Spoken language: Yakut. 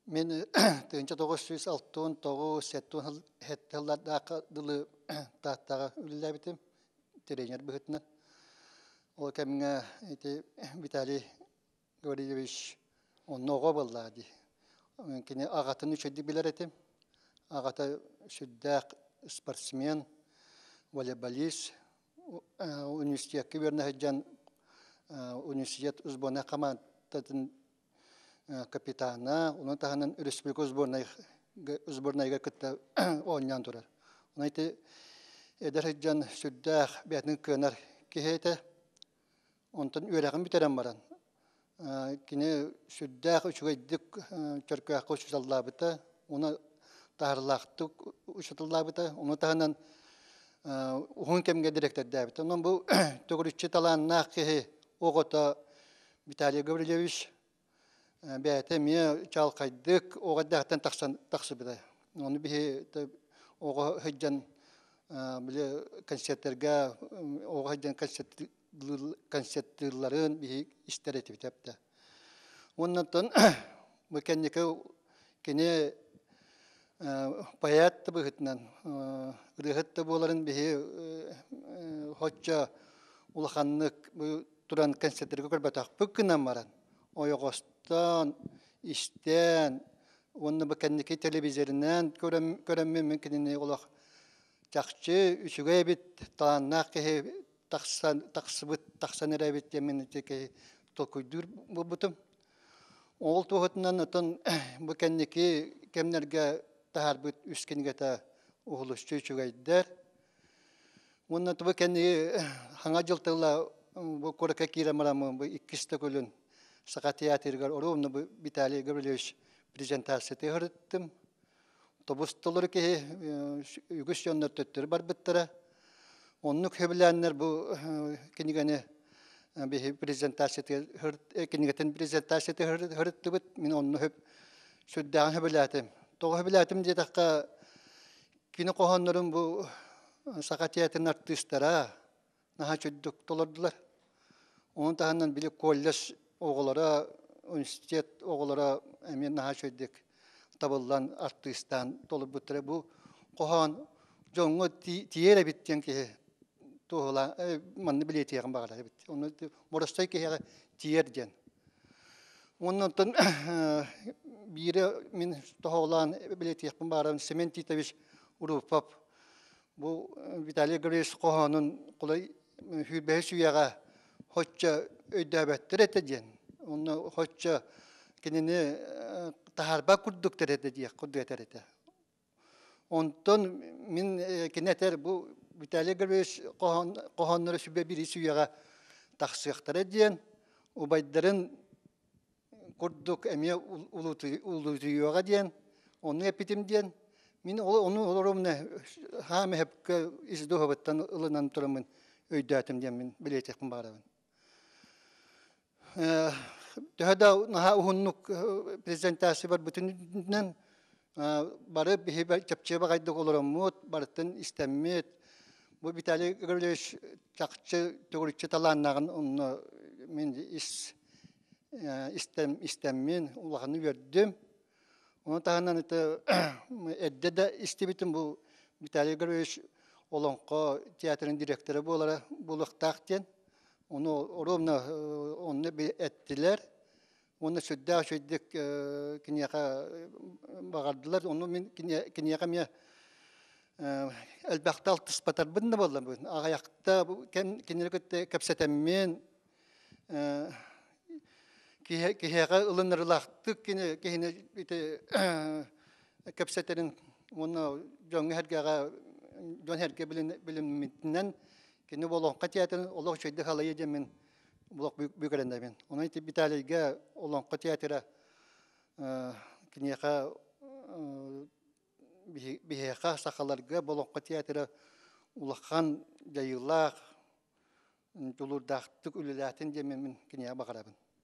Мин 1969 70 сыллардаахха дылы Тааттаҕа үлэлээбитим, тренер быһыытынан. Ол кэмҥэ ити Виталий Гаврильевич онно оҕо буоллаҕа дии. Кини аҕатын үчүгэйдик билэр этим. Аҕата сүрдээх спортсмен, волейболист, университекка үөрэнэ сылдьан университет сборнай хамаандатын капитана, ону таһынан республика сборнайга кытта оонньоон турар. Онон ити эдэр сылдьан сүрдээх бэйэтин кыанар киһи этэ. Онтон үөрэҕин бүтэрэн баран кини сүрдээх үчүгэйдик Чөркөөххө учууталлаабыта, уонна таһарылаахтык учууталлаабыта, ону таһынан уһун кэмҥэ дириэктэрдээбитэ. Онон бу төгүрүччү талааннаах киһи оҕото Виталий Гаврильевич бэйэтэ эмиэ чаҕылхайдык оҕо эрдэҕиттэн тахсан тахсыбыта. Ону биһи оҕо сылдьан били концертэргэ оҕо сылдьан концерттыылларын биһи истэр этибит эптэ. Уонна оттон бу кэнники кини поэт да быһыытынан ырыаһыт да буоларын биһи хоччо улаханнык туран концертэргэ көрбөтөхпүт гынан баран ойоҕостон истэн уонна бу кэнники телевизорынан көрөммүн мин кинини олох чахчы үчүгэй эбит талааннаах киһи тахсан тахсыбыт тахсан эрэ эбит диэн мин ити киһи толкуйдуур буолбутум. Ол туоһутунан отон бу кэнники кэмнэргэ таһаарбыт үс кинигэтэ уһулуччу үчүгэйдэр. Уонна бу кэнники хаҥа дьыл тыла бу куоракка киирэн бараммын бу иккис төгүлүн Саха театрыгар оруобуна бу Виталий Гаврильевич презентацията ыһырыттым. Тобус толору киһи үгүс дьоннор төттөрү барбыттара. Оннук сөбүлээннэр бу кинигэни биһи презентациятыгар кинигэтин презентациятыгар ыһырыттыбыт. Мин онну сүрдээҕин сөбүлээтим. Тоҕо сөбүлээтим диэтэххэ, кини хоһооннорун бу Саха театрын артыыстара наһаа үчүгдүк толордулар. Ону таһынан били колледж оҕолоро, университет оҕолоро эмиэ наһаа үчүгэйдик табыллан артыыстаан толорбуттара. Бу хоһоон дьоҥҥо тиийэр эбит диэн киһи туоһулаан манна билиэтиэҕин баҕарар эбит. Онно боростой киһиэхэ тиийэр диэн. Уонна оттон биири мин тоһоҕолоон билиэтиэхпин баҕарабын Семен Титович Урупов бу Виталий Гаврильевич хоһоонун кулай сүүрбэһис үйэҕэ хоччо өйдөөбөттөр этэ диэн. Онно хоччо кинини таһаарбат курдуктар этэ диэх курдук этэр этэ. Онтон мин кини этэр бу Виталий Гаврильевич хоһоонноро сүбэ биирис үйэҕэ тахсыахтара диэн убайдарын курдук эмиэ улуутуйуоҕа диэн онну эппитим диэн мин ону олоромуна хаам эһэпкэ ис дууһабыттан ылынан тураммын өйдөөтүм диэн мин билиэтиэхпин баҕарабын. Төһө да наһаа уһуннук презентация барбытын үрдүнэн бары биһи чэпчэки баҕайдык олороммут, барытын истэммит. Бу Виталий Гаврильевич чахчы төгүрүччү талааннааҕын онно мин ис истэммин улаханнык үөрдүм. Ону таһынан это эрдэ да истибитим бу Виталий Гаврильевич Олоҥхо театрын директора буолара буолуохтаах диэн. Ону ровно онно эттилэр. Уонна сүрдээх үчүгэйдик киниэхэ баҕардылар. Ону мин киниэхэ эмиэ элбэхтэ алтыспатарбын да буолла. Аҕыйахта кинилэри кытта кэпсэтэммин киһиэхэ ылынарылаахтык кини киһини ити кэпсэтэрин уонна дьоҥҥо-сэргэҕэ дьон-сэргэ билиммитинэн кини бу олоҥхо театрын олох үчүгэйдик халайыы диэн мин олох бүкэрэнэбин. Онон ити Виталийга олоҥхо театра киниэхэ биһиэхэ сахаларга бу олоҥхо театра улахан дьайыылаах дьулуурдаахтык үлэлээтин диэн мин киниэхэ баҕарабын.